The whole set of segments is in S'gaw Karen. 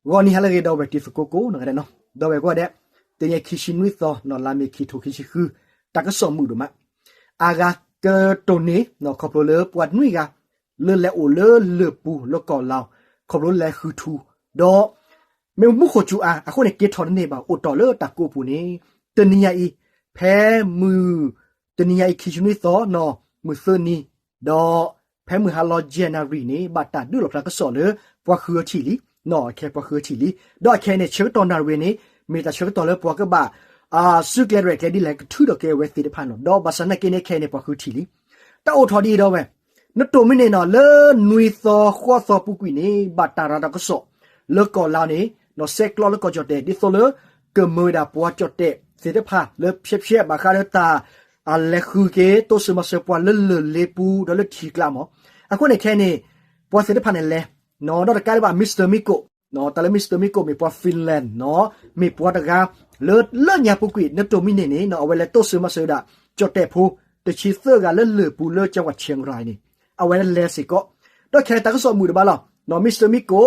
ဂီၤနံၤဟါလၢအဂ့ၤ ဒီပုၢ်ဝဲၢ်တံၤသကိးကိးဂၤဒဲးနီၤ, ဒီပုၢ်ဝဲၢ်ကိးဂၤဒဲး, တနံၤအံၤ ခံဆံနွံသီနီၤ လါမ့ၤ ခံထိခံဆံဃု, တၢ်ကစီၣ်မုာ်ဒိၣ်မး, အါဂၤကတိၤန့ၣ်နီၤ ခီဖျိလၢပှၤနွံဂၤ လၢလဲၤအိၣ်လၢလၢၢ်ပူၤလၢကီၢ်လၤ, ခီဖျိလဲၤဃုထူ, ဒီး မ့ၢ်မူခိၣ်စူၤအါ အဃိန့ၣ် က့ၤထီၣ်တန့ၢ်ဘၣ် အိၣ်တီၢ်လၢတၢ်ကိးပူၤန့ၣ်, တနံၤညါအံၤ, ဖဲမုၢ်, တနံၤညါအံၤ ခံဆံနွံသီနီၤ မုၢ်သၢနံၤ, ဒီး ဖဲမုၢ်ဟါလီၤယဲၢ်နၣ်ရံၣ်န့ၣ် ဘၣ်တၢ်ဒုးလီၣ်ဖျါကစီၣ်လၢ ပှၤဃုအထံၣ်လံ, အခဲပှၤဃုအထံၣ်လံ, ဒီးအခဲအံၤန့ၣ် ဆၢကတီၢ်နၣ်ရံၣ်န့ၣ် မ့ၢ်တၢ်ဆၢကတီၢ်လၢပှၤကဘၣ် စုကျဲရဲၣ်ကျဲၤဒ်လဲၣ် ကထုးထီၣ်က့ၤအဝဲသ့ၣ်တဖၣ်နီၤ, ဒီးဘၣ်ဆၣ်သနာ်က့န့ၣ် ခဲအံၤန့ၣ် ပှၤဃုထံၣ်လံ, တၢ်အိၣ်ထီၣ်ဒ်အံၤဒီပုၢ်ဝဲၢ်, နတိၢ်မံန့ၣ်နီၤ လၢနွံသီဃိးသီပူၤကွံာ်န့ၣ် ဘၣ်တၢ်ရၤတၢ်ကစီၣ် လၢကီၢ်လၤန့ၣ် နီၤ ဆဲးကျိးလၢကီၢ်ကၠီၣ်တဲၣ် ဒ်သိးလၢ ကမၢဝဲဒၣ်ပှၤကၠီၣ်တဲၣ်သ့ၣ်တဖၣ်လၢဖျဲးဖျဲးဘၣ်ဃးလၢတၢ် အလဲၤဃုက့ၤ တိစၢၤမၤစၢၤပှၤလၢလၢၢ်လ့ပူၤ ဒီးလၢထံကျါမး, အဃိန့ၣ်ခဲအံၤန့ၣ် ပှၤသ့ၣ်တဖၣ်န့ၣ်လဲၤ နီၤ ဒီးတကးဒံးဘၣ် Mister Miko, တၢ်လၢ Mister Miko မ့ၢ်ပှၤ Finland နီၤ, မ့ၢ်ပှၤတဂၤ လၢလၢညါပူၤကွံာ် နတိၢ်မံန့ၣ်န့ၣ်နီၤ အဝဲလဲၤတိစၢၤမၤစၢၤဝဲဒၣ် ကၠီၣ်တဲၣ်ဖိ တဆံသၢဂၤလၢလၢၢ်ပူၤလၢ ကၠီၣ်ဝး ဆဲးရၤန့ၣ် အဝဲလဲၤစ့ၢ်ကီး, ဒီးခဲအံၤတၢ်ကစီၣ်မုာ်ဒိၣ်မးလီၤ, နီၤ Mister Miko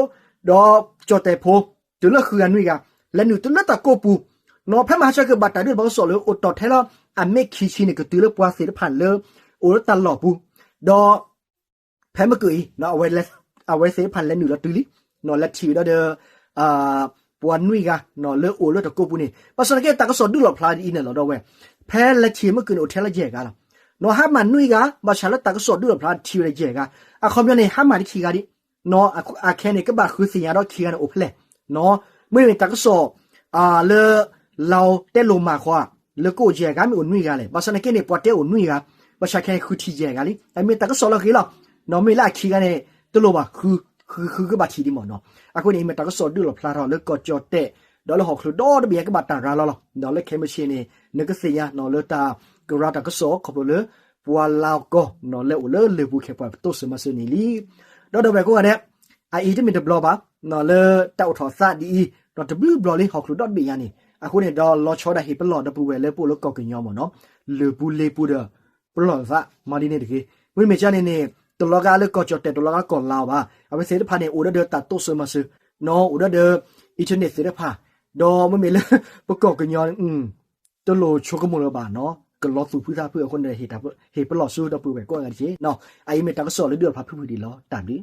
ဒီးကၠီၣ်တဲၣ်ဖိ တုၤလၢဃုဂၤနွံဂၤ လဲၤနုာ်တုၤလၢတၢ်ကိးပူၤ, နီၤ ဖဲမဟါဆၢကဘၣ်တၢ်ဒုးလီၣ်ဖျါကစီၣ်လၢအိၣ်တီၢ်ထဲလီၤ အမ့ၢ်ခံဆံန့ၣ် ကတုၤလၢပှၤသ့ၣ်တဖၣ်လၢ အိၣ်လၢတၢ်လီၢ်ပူၤ, ဒီး ဖဲမုၢ်ကၢၢ်အံၤ အဝဲသ့ၣ်တဖၣ်လဲၤနုာ်လီၤတုၤလံ, နီၤ လဲၤထံၣ်ဝဲဒၣ်ဒီး ပှၤနွံဂၤ နီၤ လၢအိၣ်လၢတၢ်ကိးပူၤန့ၣ် ဘၣ်ဆၣ်သနာ်က့ တၢ်ကစီၣ်ဒုးလီၣ်ဖျါဒ်အံၤန့ၣ်လီၤ ဒီပုၢ်ဝဲၢ်, ဖဲလဲၤထံၣ်မုၢ်ကၢၢ်န့ၣ် အိၣ်ထဲလၢယဲၢ်ဂၤလီၤ, နီၤ ဟါမၢ်နွံဂၤ ဘၣ်ဆၣ်လၢတၢ်ကစီၣ်ဒုးလီၣ်ဖျါထံၣ်ဝဲဒၣ်ယဲၢ်ဂၤ, အခီပညီန့ၣ် ဟါမၢ်တခံဂၤဒံး, နီၤ အခဲန့ၣ် ကဘၣ်ဃုသ့ၣ်ညါဒီးခံဂၤန့ၣ်အိၣ်ဖဲလဲၣ်, နီၤ မ့မ့ၢ်တၢ်ကစီၣ် လၢ လၤအိၤတဲလိာ်မးဃီ လၢကအိၣ်ယဲၢ်ဂၤ မ့ၢ်အိၣ်နွံဂၤလဲၣ်, ဘၣ်ဆၣ်သနာ်က့န့ၣ် ပှၤတဲအိၣ်နွံဂၤ, ဘၣ်ဆၣ်ခဲအံၤဃုထံၣ်ယဲၢ်ဂၤလံ, အမ့ၢ်တၢ်ကစီၣ်လၢအဂ့ၤလီၤ, နီၤ မ့ၢ်လၢအခံဂၤန့ၣ် တလိၣ်ဘၣ် ဃု ဃု ဃုကဘၣ်ထံၣ်ဒံးမးနီၤ, အဃိန့ၣ် အမ့ၢ်တၢ်ကစီၣ်ဒုးလီၣ်ဖျါထီၣ်လၢကီၢ်ကၠီၣ်တဲၣ် ဒီးလၢဟီၣ်ခိၣ်ဒီတဘ့ၣ်ညါကဘၣ်တၢ်ရၤလီၤလီၤ, ဒီးလၢခဲမုၢ်ဆ့ၣ်န့ၣ် နကသ့ၣ်ညါနီၤ လၢတၢ်ကရၤတၢ်ကစီၣ်ခီဖျိလၢ ပှၤလၤကီၢ်နီၤ လၢအိၣ်လၢလၢၢ်ပူၤခဲပှၤတိစၢၤမၤစၢၤန့ၣ်လံ, ဒီးဒီပုၢ်ဝဲၢ်ကိးဂၤဒဲး, အအံၤတမ့ၢ်တဘျီဘၣ်, နီၤ လၢတၢ်အိၣ်ထီၣ်သးဒ်အံၤ ဒီးတဘျုးဘျီလံ ဟီၣ်ခိၣ်ဒီတဘ့ၣ်ညါန့ၣ်, အဃိန့ၣ်ဒီးလီၤဆီဒၣ်တၢ် ဟ့ၣ်ပလီၢ်ဒီပုၢ်ဝဲၢ်လၢပအိၣ်လၢကီၢ်ကညီမးနီၤ, လၢၢ်ပူၤလ့ပူၤဒီး ပလီၢ်သးမၤဒ်န့ၣ်တဂ့ၤ, မ့မ့ၢ်ကန့ၣ်န့ၣ် တလီၤဂာ်လၢကီၢ်ကၠီၣ်တဲၣ် တလီၤဂာ်ကီၢ်လၤဘၣ်, အဝဲသ့ၣ်တဖၣ်န့ၣ် အိၣ်ဒီးတၢ်တိစၢၤမၤစၢၤ, နီၤ အိၣ်ဒီးဒီး internet သ့ၣ်တဖၣ်, ဒီးမ့မ့ၢ်လၢ ပကီၢ်ကညီ တလိၣ်ဆိကမိၣ်လၢၤဘၣ်နီၤ, ကလီၤသူၣ်ဖုးသးဖုးအဃိန့ၣ် ဟ့ၣ်ပလီၢ်ဆူဒီပုၢ်ဝဲၢ်ကိးဂၤဒဲးနီၤ, အအံၤမ့ၢ်တၢ်ကစီၣ်လၢဒုးလီၣ်ဖျါဖုၣ်ဖုၣ်ဒံးလီၤ, တၢ်ဘျုး